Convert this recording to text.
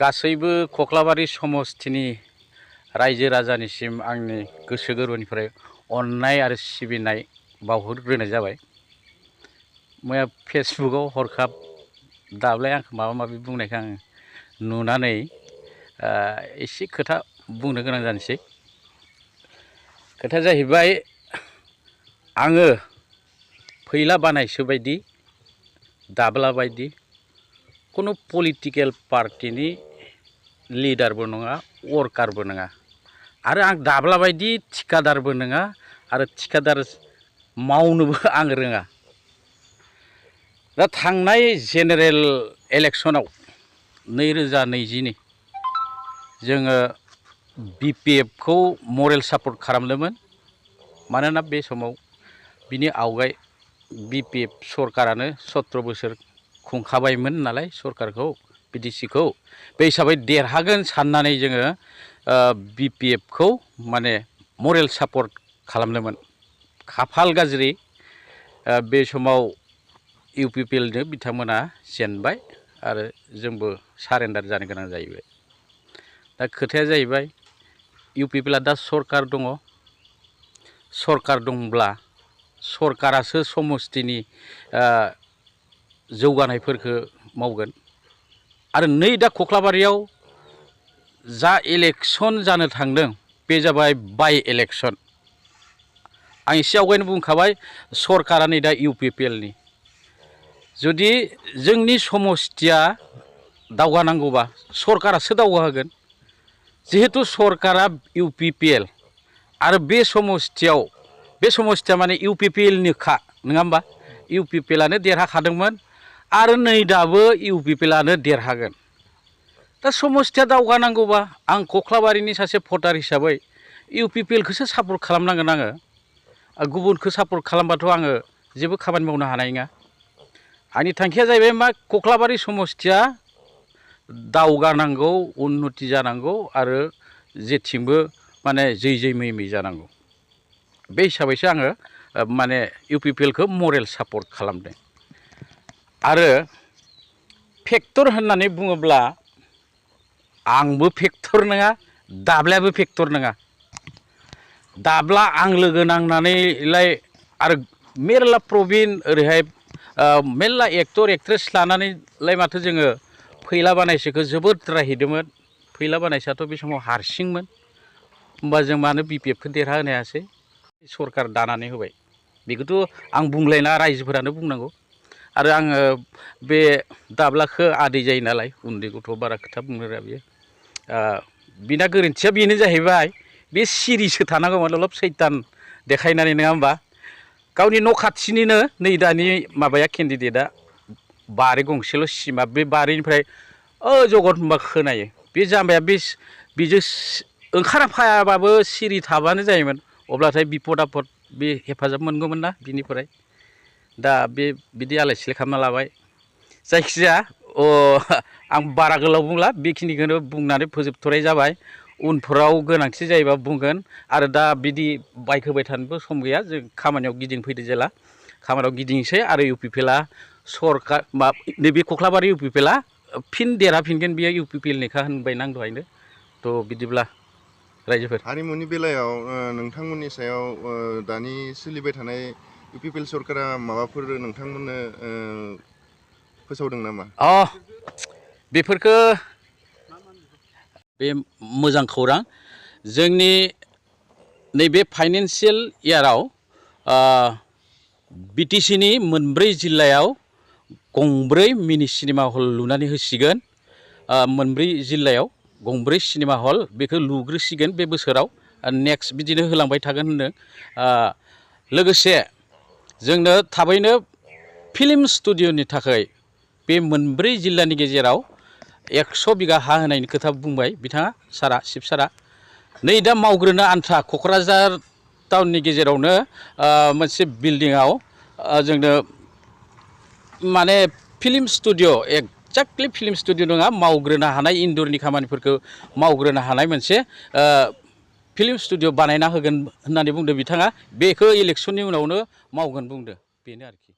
गासैबो कक्लाबारि समस्थिनि रायजो राजानिसिम आंनि गोसो गोरबोनिफ्राय अननाय आरो सिबिनाय बावहरग्रोनाय जाबाय। मैया फेसबुकआव हरखाब दाबलाय आंखौ माबा माबि बुंनायखौ आं नुनानै एसे खोथा बुंनो गोनां जानोसै। खोथाया जाहैबाय, आङो फैला बानायसो बायदि दाब्ला बायदि कुनु पलिटिकेल पार्टीनि लिडारबो नङा, वर्कारबो नङा, आरो आं दाब्ला बायदि ठिकादारबो नङा, आरो ठिकादार मावनोबो आं रोङा। दा थांनाय जेनेरेल इलेक्शनाव 2020नि जोङो बिपिएफखौ मरेल सापर्ट खालामदोंमोन। मानोना बे समाव बिनि आवगाय बिपिएफ सरकारानो 17 बोसोर खुंखाबायमोन नालाय सरकारखौ, बिटिसिखौ। बे हिसाबै देरहागोन साननानै जोङो बिपिएफखौ माने मरेल सापर्ट खालामदोंमोन। खाफाल गाज्रि, बे समाव इउपिपिएलनो बिथांमोना जेनबाय आरो जोंबो सारेन्डार जानो गोनां जाहैबाय। दा खोथाया जाहैबाय, इउपिपिएलआ दा सरकार दङ। सरकार दंब्ला सरकारासो समस्थिनि जौगानायफोरखौ मावगोन। आरो नै दा कक्लाबारियाव जा इलेक्शन जानो थांदों बे जाबाय बाइ इलेक्शन। आं एसे आवगायनो बुंखाबाय, सरकारा नै दा इउपिपिएलनि। जुदि जोंनि समस्थिया दावगानांगौबा सरकारासो दावगाहोगोन। जिहेतु सरकारा इउपिपिएल आरो बे समस्थिया माने इउपिपिएलनिखा, नङा होमबा? इउपिपिएलआनो देरहाखादोंमोन आरो नै दाबो इउपिपिएलआनो देरहागोन। दा समस्थिया दावगानांगौबा आं कक्लाबारिनि सासे भटार हिसाबै इउपिपिएलखौसो सापर्ट खालामनांगोन। आङो गुबुनखौ सापर्ट खालामबाथ' आङो जेबो खामानि मावनो हानाय नङा। आंनि थांखिया जाहैबाय मा, कक्लाबारि समस्थिया दावगानांगौ, उन्नति जानांगौ आरो जेथिंबो माने जै मै जानांगौ। बे हिसाबैसो आङो माने इउपिपिएलखौ मरेल सापर्ट खालामदों। आरो फेक्टर होननानै बुङोब्ला आंबो फेक्टर नङा, दाब्लायाबो फेक्टर नङा। दाब्ला आं लोगो नांनानैलाय आरो मेरला प्रबिन ओरैहाय मेरला एक्टर एक्ट्रेस लानानैलाय माथो जोङो फैला बानायसोखौ जोबोद रायहैदोंमोन। फैला बानायसोआथ' बे समाव हारसिंमोन। होमबा जों मानो बिपिएफखौ देरहाहोनो हायासै? सरकार दानानै होबाय। बेखौथ' आं बुंलायना, रायजोफोरानो बुंनांगौ। आरो आङो बे दाब्लाखौ आदै जायो नालाय, उन्दै गथ' बारा खोथा बुंनो रोङा बियो। बिना गोरोन्थिया बेनो जाहैबाय, बे सिरिसो थानांगौमोन, अलप सैतान देखायनानै, नङा होमबा? गावनि न' खाथिनिनो नै दानि माबाया केन्डिडेटआ बारि गंसेल' सिमा, बे बारिनिफ्राय जगत होनबा खोनायो। बे जाम्बाया बेजों ओंखारफायाबाबो सिरि थाबानो जायोमोन। अब्लाथाय बिपद आफद बे हेफाजाब मोनगौमोन ना बिनिफ्राय। दा बिदि आलाय सिलाय खालामना लाबाय। जायखिजाया आं बारा गोलाव बुंला, बेखिनिखौनो बुंनानै फोजोबथ'नाय जाबाय। उनफोराव गोनांथि जायोबा बुंगोन। आरो दा बिदि बाइक होबाय थानोबो सम गैया, जों खामानियाव गिदिंफैदो जेला खामानियाव गिदिंसै। आरो इउपिपिएलआ सरकार नैबे कक्लाबारि इउपिपिएलआ फिन देरहाफिनगोन, बियो इउपिपिएलनिखा होनबाय आं दहायनो। थ' बिदिब्ला रायजोफोर, हारिमुनि बेलायाव नोंथांमोननि सायाव दानि सोलिबाय थानाय इउपिपिएल सरकारा माबाफोर नोंथांमोननो फोसावदों नामा? बेफोरखौ बे मोजां खौरां। जोंनि नैबे फाइनान्सियेल इयाराव बिटिसिनि मोनब्रै जिल्लायाव गंब्रै मिनि सिनेमा हल लुनानै होसिगोन। मोनब्रै जिल्लायाव गंब्रै सिनेमा हल बेखौ लुग्रोसिगोन बे बोसोराव। नेक्स्ट बिदिनो होलांबाय थागोन होनदों। लोगोसे जोंनो थाबैनो फिल्म स्टुडिअ'नि थाखाय बे मोनब्रै जिल्लानि गेजेराव 100 बिगा हा होनायनि खोथा बुंबाय बिथाङा, चिफ सारा। नै दा मावग्रोनो आन्था क'क्राझार टाउननि गेजेरावनो मोनसे बिल्डिङाव जोंनो माने film studio', exactly film studio' नङा, मावग्रोनो हानाय इनडरनि खामानिफोरखौ मावग्रोनो हानाय मोनसे फिल्म स्टुडिअ' बानायना होगोन होननानै बुंदों बिथाङा। बेखौ इलेक्सननि उनावनो मावगोन बुंदों, बेनो आरोखि।